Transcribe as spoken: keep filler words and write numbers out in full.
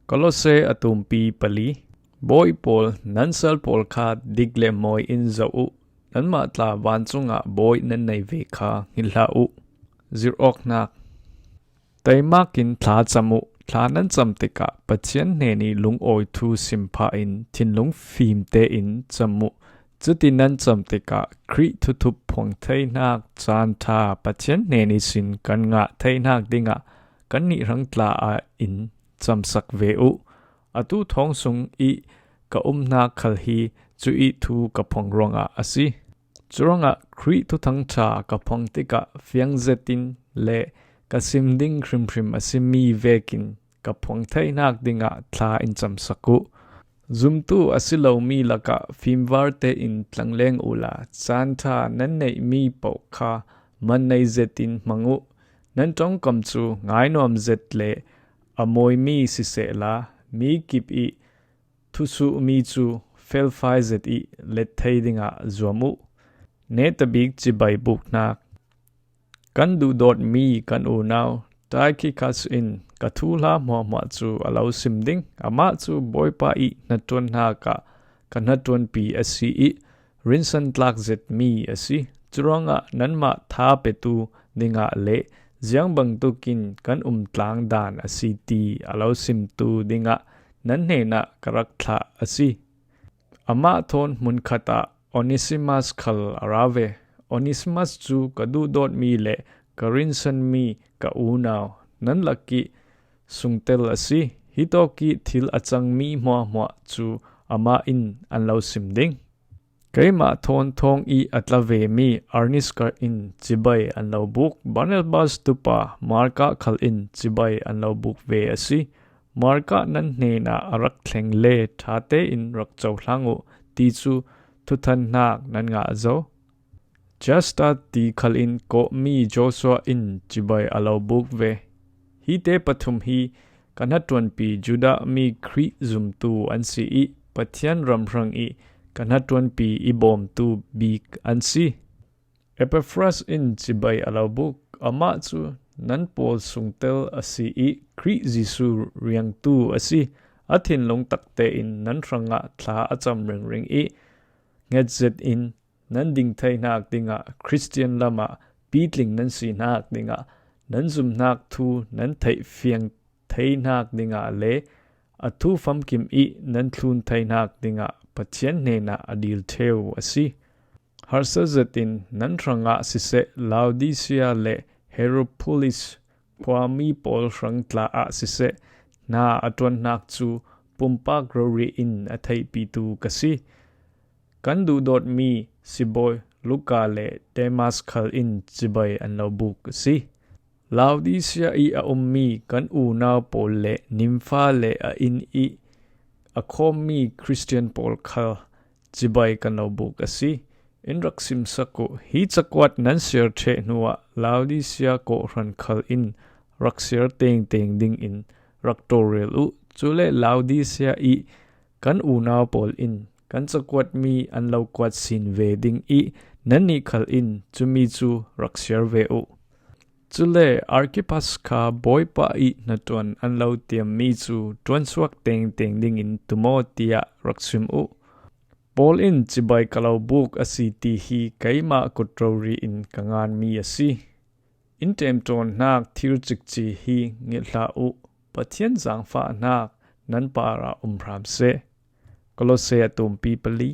Kolose a tumpi pali. Bawi pawl, nan sal pawl kha dik le mawi in zoh uh. Nanmah tla vancungah bawi nan nei ve kha ngilhla uh. Zirh awknak. Taimakin thla cam uh. Thla nan cam tikah Pathian hnen i lungawi thu simpha in thinlung fimte in cam uh. Cuti nan cam tikah Khrih thuthup phuang theinak caan ṭha Pathian hnen ihsin kan ngah theinak dingah kannih hrang tla ah in camsak ve uh. Atu thawng sung ih ka umnak khal hi cu ih thu ka phuang ruangah a si. Curuangah Khrih thuthang ṭha ka phuang tikah fiang zetin le ka sim ding hrimhrim a simi vekin ka phuang theinak dingah thla in camsak uh. Zumtu a si lomi lakah fimvar tein tlangleng uhla caan ṭha nan neihmi paoh kha man nei zetin hmang uh. Nan ṭongkam cu ngainuam zet le a mawimi sisehla mi kip ih thusuhmi cu felfai zet ih let thei dingah zuam uh. Netabik cibai buknak. Kan duhdawtmi kan unau Tychicus in ka thuhla hmuahhmuah cu a lo sim ding. Amah cu Bawipa ih hnaṭuannak ah ka hnaṭuanpi a si ih rinsan tlak zetmi a si. Curuangah nanmah tha petu dingah le ziang bangtukin kan umtlang dan a si ti a lo simtu dingah nan hnenah ka rak thlah a si. Amah thawn hmunkhat ah Onesimas khal a ra ve. Onesimas cu ka duhdawtmi le ka rinsanmi ka unau nan lakih sungtel a si. Hitawkih thil a cangmi hmuahhmuah cu amah in an lo sim ding. Keimah thawn thawng ih a tla vemi Arniska in cibai an lo buk. Barnabas tupa Marka khal in cibai an lo buk ve a si. Marka nan hnenah a rak thleng le ṭha tein rak cohlang uh ti cu thuthannak nan ngah zo. Justa ti khal in kawhmi Joshua in cibai a lo buk ve. Hite pathum hi ka hnaṭuanpi Judah mi Khrih zumtu an si ih Pathian ram hrang ih ka hnaṭuanpi i bawmtu bik an si. Epaphras in cibai a lo buk. Amah cu nan pawl sungtel a si ih Khrih Jesuh riangtu a si. A thinlung takte in nan hrangah thla a cam ringring ih hnget zetin nan ding theinak dingah Khristian lamah pitling nan sinak dingah nan zumhnak thu nan theih fiang theinak dingah le a thu famkim ih nan thlun theinak dingah Pathian hnenah a dil ṭheu a si. Harsa zetin nan hrangah siseh, Laodicea le Hierapolis khuami pawl hrang tla ah siseh, hna a ṭuannak cu pumpak rori in a theihpitu ka si. Kan duhdawtmi sibawi Luka le Demas khal in cibai an lo buk a si. Laodicea ih a ummi kan unau pawl le Nimfa le a inn ih a khawmmi Khristian pawl khal cibai kan lo buk a si. In rak simsak uh. Hi cakuat nan siar ṭheh hnuah Laodicea kawhhran khal in rak siar tengteng dingin rak ṭawlrel uh. Cule Laodicea ih kan unau pawl in kan cakuatmi an lo kuat sin ve ding ih nannih khal in cumi cu rak siar ve uh. Cule Arkipas kha Bawipa ih hnaṭuan an lo tiammi cu ṭuansuak tengteng dingin tumaw tiah rak sim uh. Paul in cibai ka lo buk a si ti hi keimah kut rori in ka nganmi a si. In ṭemṭawnnak thir cikci hi ngilhla uh. Pathian zaangfahnak nan parah um hram seh. Kolose a tumpi pali.